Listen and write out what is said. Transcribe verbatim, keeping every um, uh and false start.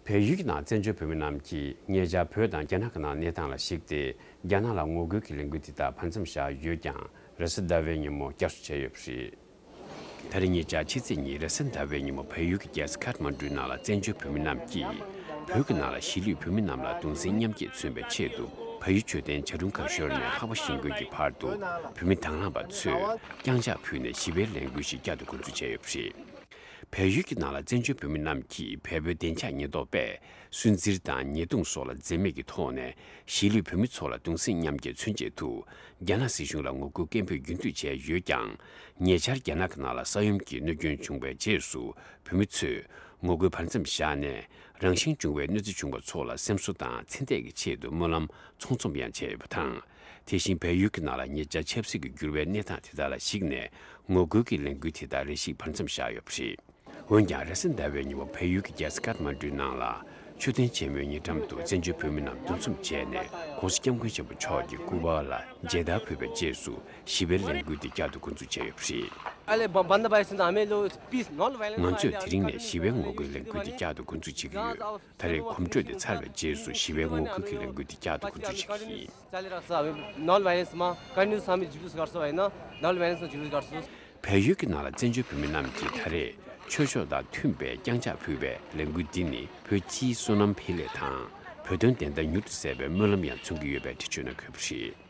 བལ་ཡུལ་གྱི་ནང་བཙན་བྱོལ་བོད་མི་རྣམས་ཀྱིས་ཉེ་ཆར་བོད་དང་རྒྱ་ནག་གི་ནང་གནས་སྟངས་ལ་གཞིགས་ཏེ། རྒྱ་ནག་ལ་ངོ་རྒོལ་གྱི་ལས་འགུལ་དེ་དག་བར་མཚམས་བཞག་ཡོད་ཀྱང་། རེས་གཟའ་ཟླ་བའི་ཉིན་མོ་བསྐྱར་གསོ་བྱས་ཡོད་པ་རེད། ད་རེས་ཉེ་ཆར་ཕྱི་ཚེས་གཉིས་རེས་གཟའ་ཟླ་བའི་ཉིན་མོ་བལ་ཡུལ་གྱི་རྒྱལ་ས་ཁཱཐ་མན་གྲུའི་ནང་ལ་བཙན་བྱོལ་བོད་མི་རྣམས་ཀྱིས་བོད་ཀྱི་ནང་ལ་གཞིས་ལུས་བོད་མི་རྣམས་ལ་གདུང་སེམས་མཉམ་སྐྱེད་མཚོན་པའི་ཆེད་དུ། བལ་ཡུལ་མཆོད་རྟེན་བྱ་རུང་ཁ་ཤོར་ནས་ལྷག་པ་ཞིང་ཀུན་གྱི་བར་དུ་བོད་མི་དང་བླངས་པ་ཚོས་རྐྱང་ཕྱག་ཕུལ་ནས་ཞི་བའི་ལས་འགུལ་ཞིག་བསྐྱར་དུ་འགོ་འཛུགས་བྱས་ཡོད་པ་རེད། བལ་ཡུལ་གྱི་ནང་ལ་བཙན་བྱོལ་བོད་མི་རྣམས་ཀྱིས་བལ་པོའི་བདེ་འཇགས་ཉེན་རྟོག་པས་སུན་གཙེར་དང་ཉེས་རྡུང་སོགས་ལ་འཛེམ་མེད་ཀྱི་ཐོག་ནས་གཞིས་ལུས་བོད་མི་ཚོ་ལ་གདུང་སེམས་མཉམ་སྐྱེད་མཚོན་ཆེད་དུ། རྒྱ་ནག་སྲིད་གཞུང་ལ་ངོ་རྒོལ་སྐད་འབོད་རྒྱུན་མཐུད་བྱས་ཡོད་ཀྱང་། ཉེ་ཆར་རྒྱ་ནག་གི་ནང་ལ་ས་ཡོམ་གྱི་གནོད་སྐྱོན་བྱུང་བའི་རྗེས་སུ། བོད་མི་ཚོས་ངོ་རྒོལ་བར་མཚམས་བཞག་ནས། རང་བཞིན་བྱུང་བའི་གནོད་འཚེ་བྱུང་བ་ཚོ་ལ་སེམས་གསོ་དང་ཚེ་འདས་ཀྱི་ཆེད་དུ་སྨོན་ལམ་ཚོགས་འཛོམས་ཡང་བྱས་ཡོད་པ་དང་། དེ་བཞིན་བལ་ཡུལ་གྱི་ནང་ལ་ཉེ་ཆར་ཆབ་སྲིད་ཀྱི་འགྱུར་བའི་གནས་སྟངས་དེ་དག་ལ་གཞིགས་ནས། ངོ་རྒོལ་གྱི་ལས་འགུལ་དེ་དག་རེ་ཞིག་བར་མཚམས་བཞག་ཡོད་པ་རེད། འོན་ཀྱང་། རེས་གཟའ་ཟླ་བའི་ཉིན་མོ་བལ་ཡུལ་གྱི་རྒྱལ་ས་ཁཱཐ་མན་གྲུའི་ནང་ལ་མཆོད་རྟེན་ཆེན་མོའི་ཉེ་འགྲམ་དུ་བཙན་བྱོལ་བོད་མི་རྣམས་འདུ་འཛོམས་བྱས་ནས། ྋགོང་ས་ྋསྐྱབས་མགོན་ཆེན་པོ་མཆོག་གི་སྐུ་པར་ལ་མཇལ་དར་ཕུལ་བའི་རྗེས་སུ། ཞི་བའི་ལས་འགུལ་འདི་བསྐྱར་དུ་འགོ་འཛུགས་བྱས་ཡོད་པ་རེད། अहिले ब- बन्द भएपछि त हामीहरू पिस नन भाइलेन्स ང་ཚོས་དེ་རིང་ནས་ཞི་བའི་ངོ་རྒོལ་ལས་འགུལ་འདི་བསྐྱར་དུ་འགོ་འཛུགས་བྱེད་ཀྱི་ཡོད། ད་རེས་གོམ་བགྲོད་འདི་ཚར་བའི་རྗེས་སུ་ཞི་བའི་ངོ་རྒོལ་གྱི་ལས་འགུལ་འདི་བསྐྱར་དུ་འགོ་འཛུགས་བྱེད་ཀྱི་ཡིན། चलिरहेको छ। हामी नन भाइलेन्समा कन्टिन्युस हामी जुलुस गर्छौँ होइन, नन भाइलेन्समा जुलुस गर्छौँ। བལ་ཡུལ་གྱི་ནང་ལ་བཙན་བྱོལ་བོད་མི་རྣམས་ཀྱིས་ད་རེས་ཆོས་ཕྱོགས་དང་མཐུན་པའི་རྐྱང་ཕྱག་ཕུལ་བའི་ལས་འགུལ་འདི་ནི་བོད་སྤྱིའི་བསོད་ནམས་འཕེལ་ལས་དང་། བོད་དོན་བདེན་མཐའ་མྱུར་དུ་གསལ་བའི་སྨོན་ལམ་ཡང་མཚོན་གྱི་ཡོད་པའི་འགྲེལ་བརྗོད་ནང་འཁོད་པ་རེད།